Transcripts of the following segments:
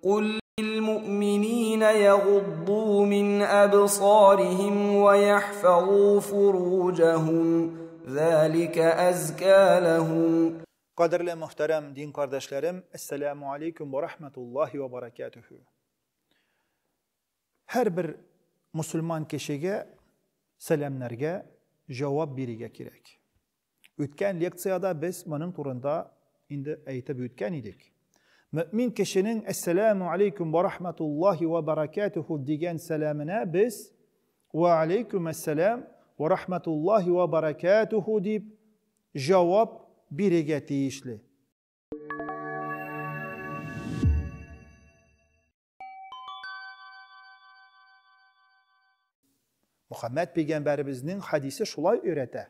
قل للمؤمنين يغضوا من أبصارهم ويحفظوا فروجهم ذلك أزكى لهم. Кадерле мөхтәрәм дин кардәшләрем, әссәламү алейкум ва рахматуллаһи ва баракатуху. Һәрбер мусульман кешегә сәламнәргә җавап бирергә кирәк. Үткән лекциядә без моның турында инде әйтеп үткән идек. Мөмин кешенең әссәламү алейкум ва рахматуллаһи ва баракатуху дигән сәламенә без ва алейкум әссәлам ва рахматуллаһи ва баракатуху дип җавап бирергә тиешле. Мөхәммәд пәйгамбәребезнең хадисе шулай өйрәтә.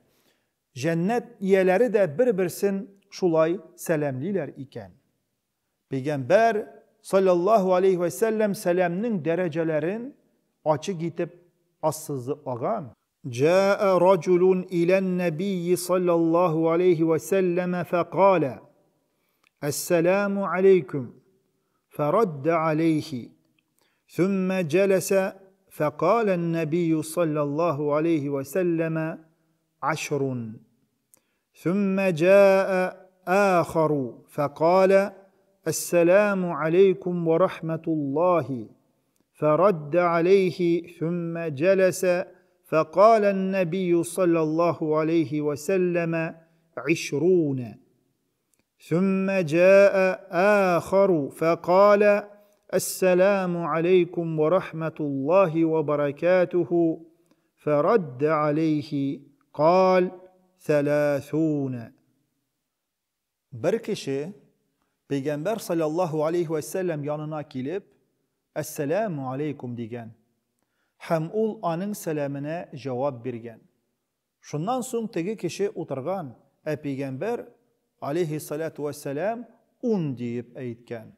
Җәннәт ияләре дә бер-берсен шулай сәламлиләр икән. Пәйгамбәр саллаллаһу алейхи вә сәлләм сәламнең дәрәҗәләрен ачык итеп ассызыклаган. جاء رجل إلى النبي صلى الله عليه وسلم فقال: السلام عليكم، فرد عليه، ثم جلس فقال النبي صلى الله عليه وسلم: عشر. ثم جاء آخر فقال: السلام عليكم ورحمة الله، فرد عليه، ثم جلس فقال النبي صلى الله عليه وسلم: 20. ثم جاء آخر فقال: السلام عليكم ورحمة الله وبركاته، فرد عليه، قال: 30. Бер кеше Пәйгамбәр саллаллаһу алейхи вә сәлләм янына килеп, Әссәламү алейкум дигән. Һәм ул аның сәламенә җавап биргән. Шуннан соң теге кеше утырган, ә пәйгамбәр алейхиссалату вәссәлам 10 диеп әйткән.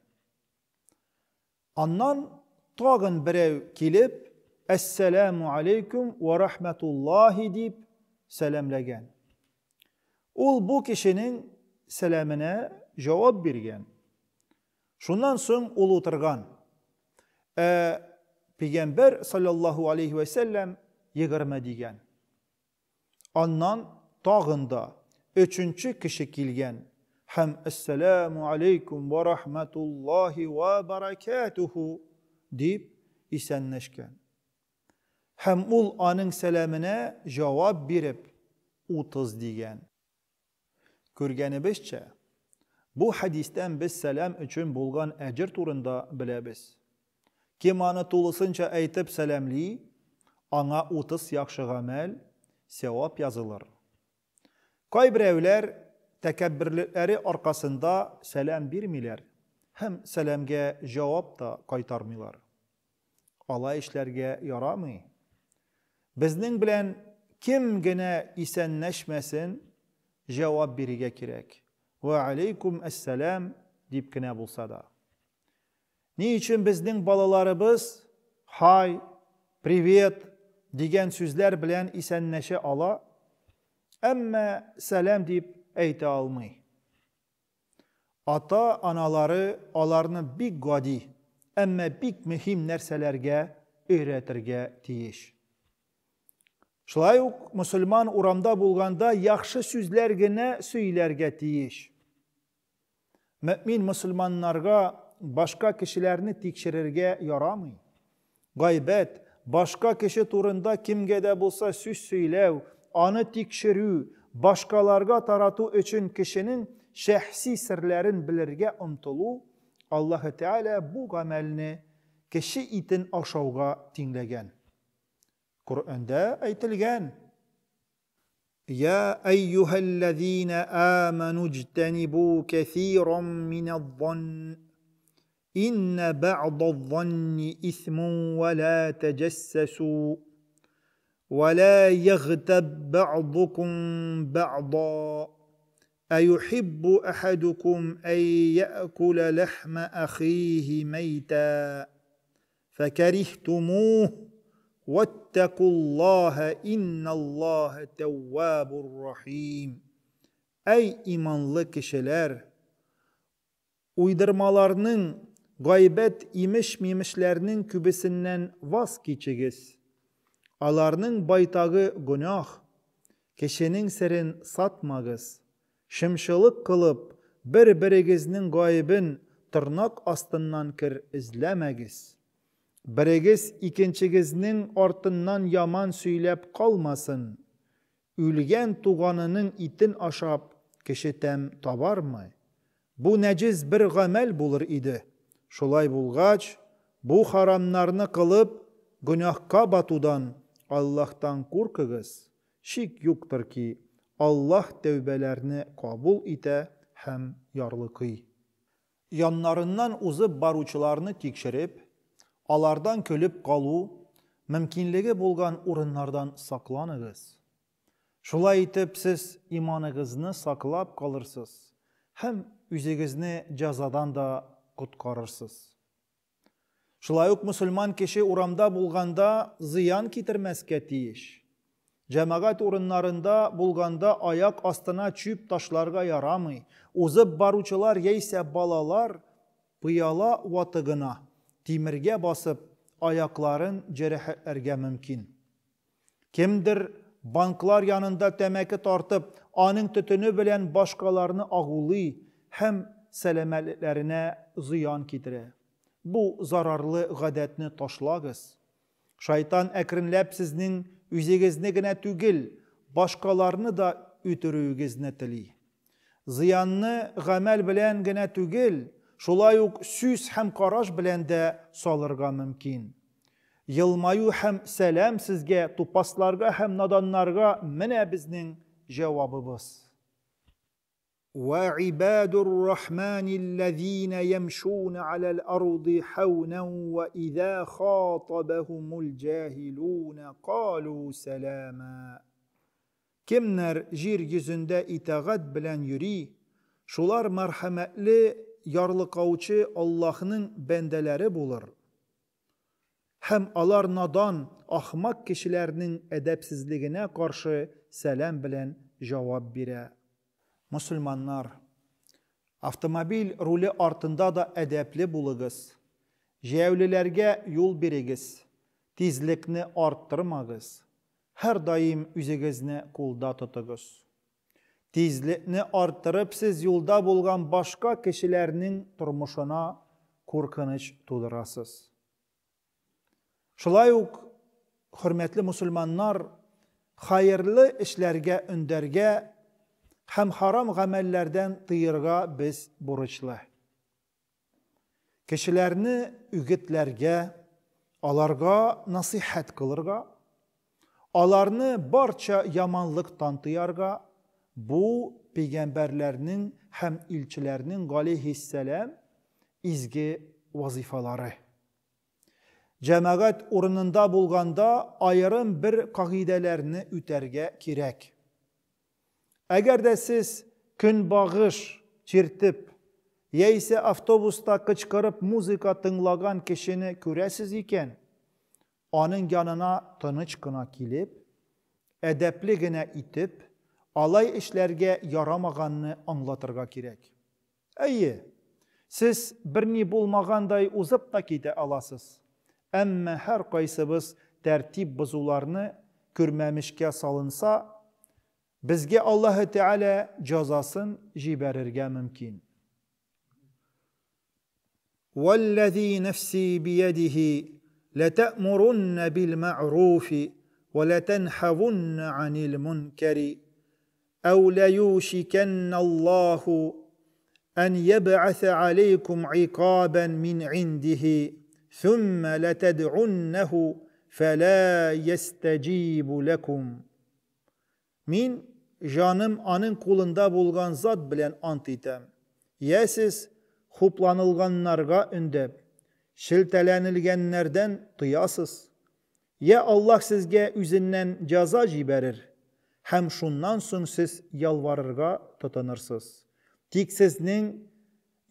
Аннан тагын берәү килеп, Әссәламү алейкум ва рахматуллаһи дип сәламләгән. Ул бу кешенең сәламенә җавап биргән. Шуннан соң ул утырган. Ә Пәйгамбәр саллаллаһу алейхи вә сәлләм 20 дигән. Аннан тагын да өченче кеше килгән һәм Әссәламү алейкум ва рахматуллаһи ва баракатуху дип исәнләшкән. Һәм ул аның сәламенә җавап биреп 30 дигән. Күргәнебезчә, бу хадистән без сәлам өчен булган әҗер турында беләбез. Кем аны тулысынча әйтеп сәламли, аңа 30 яхшы гамәл, сәвап язылыр. Кайберәүләр тәкәбберлекләре аркасында сәлам бирмиләр һәм сәламгә җавап та кайтармыйлар. Алай эшләргә ярамый. Безнең белән кем генә исәнләшмәсен, җавап бирергә кирәк. Ва алейкум әссәлам дип кенә булса да. Ни өчен безнең балаларыбыз хай, привет дигән сүзләр белән исәнләшә ала, әмма сәлам дип әйтә алмый? Ата-аналары аларны бик гади, әмма бик мөһим нәрсәләргә өйрәтергә тиеш. Шулай ук мөселман урамда булганда яхшы сүзләр генә сөйләргә тиеш. Мөмин мөселманнарга башка кешеләрне тикшерергә ярамый. Гайбәт, башка кеше турында кемгә дә булса сүз сөйләү, аны тикшерү, башкаларга тарату өчен кешенең шәхси серләрен белергә омтылу, Аллаһы Тәгалә бу гамәлне кеше итен ашауга тиңләгән. Коръәндә әйтелгән: Я әйюһәлләзина аману иҗтәнибу кәсиран минәз-занн инна бәгъдаз-занни исмун ва ла тәҗәссәсу ва ла ягтаб бәгъдукум бәгъда әюхиббу әхәдукум ән яъкула ләхмә әхиһи мәйта фәкәрихтумуһ ваттакуллаһа инналлаһа тәввабур рахим. Әй иманлы кешеләр, уйдырмаларның гайбәт имеш-мимешләрнең күбесеннән ваз кичегез. Аларның байтагы гөнаһ. Кешенең серен сатмагыз. Шымчылык кылып, бер-берегезнең гаебен тырнак астыннан кер эзләмәгез. Берегез икенчегезнең артыннан яман сөйләп калмасын. Үлгән туганының итен ашап, кеше тәм табармы? Бу нәҗес бер гамәл булыр иде. Шулай булгач, бу харамнарны кылып, гөнаһка батудан Аллаһтан куркыгыз. Шик юктыр ки, Аллаһ тәүбәләрне кабул итә һәм ярлыкый. Яннарыннан узып баручыларны тикшереп, алардан көлеп калу мөмкинлеге булган урыннардан сакланыгыз. Шулай итеп сез иманыгызны саклап калырсыз һәм үзегезне җәзадан да коткарырсыз. Шулай ук мөселман кеше урамда булганда зыян китермәскә тиеш. Җәмәгать урыннарында булганда аяк астына чүп ташларга ярамый. Узып баручылар яисә балалар пыяла ватыгына, тимергә басып, аякларын җәрәхәтләргә мөмкин. Кемдер банклар янында тәмәке тартып, аның төтене белән башкаларны агулый һәм сәламәтлекләренә зыян китерә. Бу зарарлы гадәтне ташлагыз. Шайтан әкренләп сезнең үзегезне генә түгел, башкаларны да үтерүегезне тели. Зыянны гамәл белән генә түгел, шулай ук сүз һәм караш белән дә салырга мөмкин. Елмаю һәм сәлам сезгә, тупасларга һәм наданнарга менә безнең җавабыбыз. وعباد الرحمن الذين يمشون على الأرض حونا وإذا خاطبهم الجاهلون قالوا سلاما. Кемнәр җир йөзендә итагать белән йөри, шулар мәрхәмәтле, ярлыкаучы Аллаһның бәндәләре булыр. Һәм алар надан, ахмак кешеләрнең әдәпсезлегенә каршы сәлам белән җавап бирә. Мөселманнар, автомобиль руле артында да әдәпле булыгыз. Җәяүлеләргә юл бирегез, тизлекне арттырмагыз. Һәрдаим үзегезне кулда тотыгыз. Тизлекне арттырып сез юлда булган башка кешеләрнең тормышына куркыныч тудырасыз. Шулай ук, хөрмәтле мөселманнар, хәерле эшләргә өндәргә һәм харам гамәлләрдән тыерга без бурычлы. Кешеләрне үгетләргә, аларга насыйхәт кылырга, аларны барча яманлыктан тыярга, бу пәйгамбәрләрнең һәм илчеләрнең галәйһиссәлам изге вазифалары. Җәмәгать урынында булганда аерым бер кагыйдәләрне үтәргә кирәк. Әгәр дә сез көнбагыш чиртеп, яисә автобуста кычкырып музыка тыңлаган кешене күрәсез икән, аның янына тыныч кына килеп, әдәпле генә итеп, алай эшләргә ярамаганны аңлатырга кирәк. Әйе, сез берни булмагандай узып та китә аласыз. Әмма һәркайсыбыз тәртип бозуларны күрмәмешкә салынса, безгә Аллаһы Тәгалә җәзасын җибәрергә мөмкин. Валлази нәфси биядихи латәмурунна бил мәгъруфи ва латанхавунна анил мункари أو ليوشكن الله أن يبعث عليكم عقابا من عنده ثم لتدعنه فلا يستجيب لكم. Мин җаным аның кулында булган зат белән ант итәм. Я сез хупланылганнарга өндәп, шелтәләнелгәннәрдән тыясыз, я Аллаһ сезгә үзеннән җәза җибәрер, һәм шуннан соң сез ялварырга тотынырсыз. Тик сезнең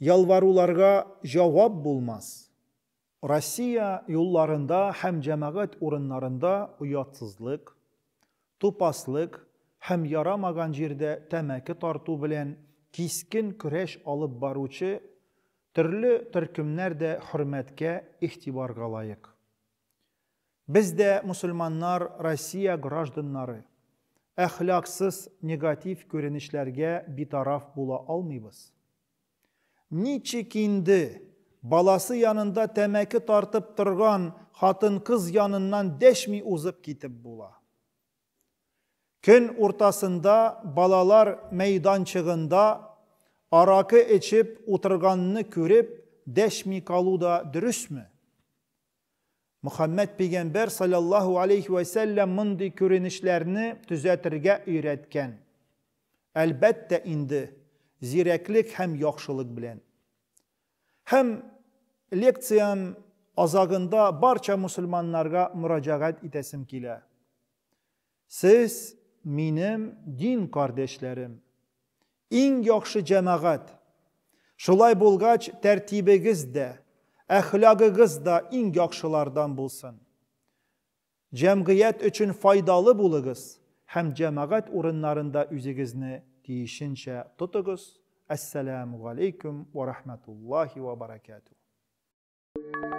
ялваруларга җавап булмас. Россия юлларында һәм җәмәгать урыннарында оятсызлык, тупаслык һәм ярамаган җирдә тәмәке тарту белән кискен көрәш алып баручы Төрле төркемнәр дә хөрмәткә, игътибарга лаек. Без дә, мөселманнар, Россия гражданнары, әхлаксыз, негатив күренешләргә битараф була алмыйбыз. Ничек инде баласы янында тәмәке тартып торган хатын-кыз яныннан дәшми узып китеп була? Көн уртасында балалар мәйданчыгында аракы эчеп утырганны күреп, дәшми калу да дөресме? Мөхәммәд пәйгамбәр салләллаһу алейһи вә сәлләм мондый күренешләрне төзәтергә өйрәткән. Әлбәттә инде, зирәклек һәм яхшылык белән. Һәм лекциям азагында барча мөселманнарга мөрәҗәгать итәсем килә. Сез минем дин кардәшләрем, иң яхшы җәмәгать. Шулай булгач, тәртибегез дә, әхлагыгыз да иң яхшылардан булсын. Җәмгыять өчен файдалы булыгыз һәм җәмәгать урыннарында үзегезне тиешенчә тотыгыз. Әссәламү галәйкүм вә рахмәтуллаһи вә баракәтүһ.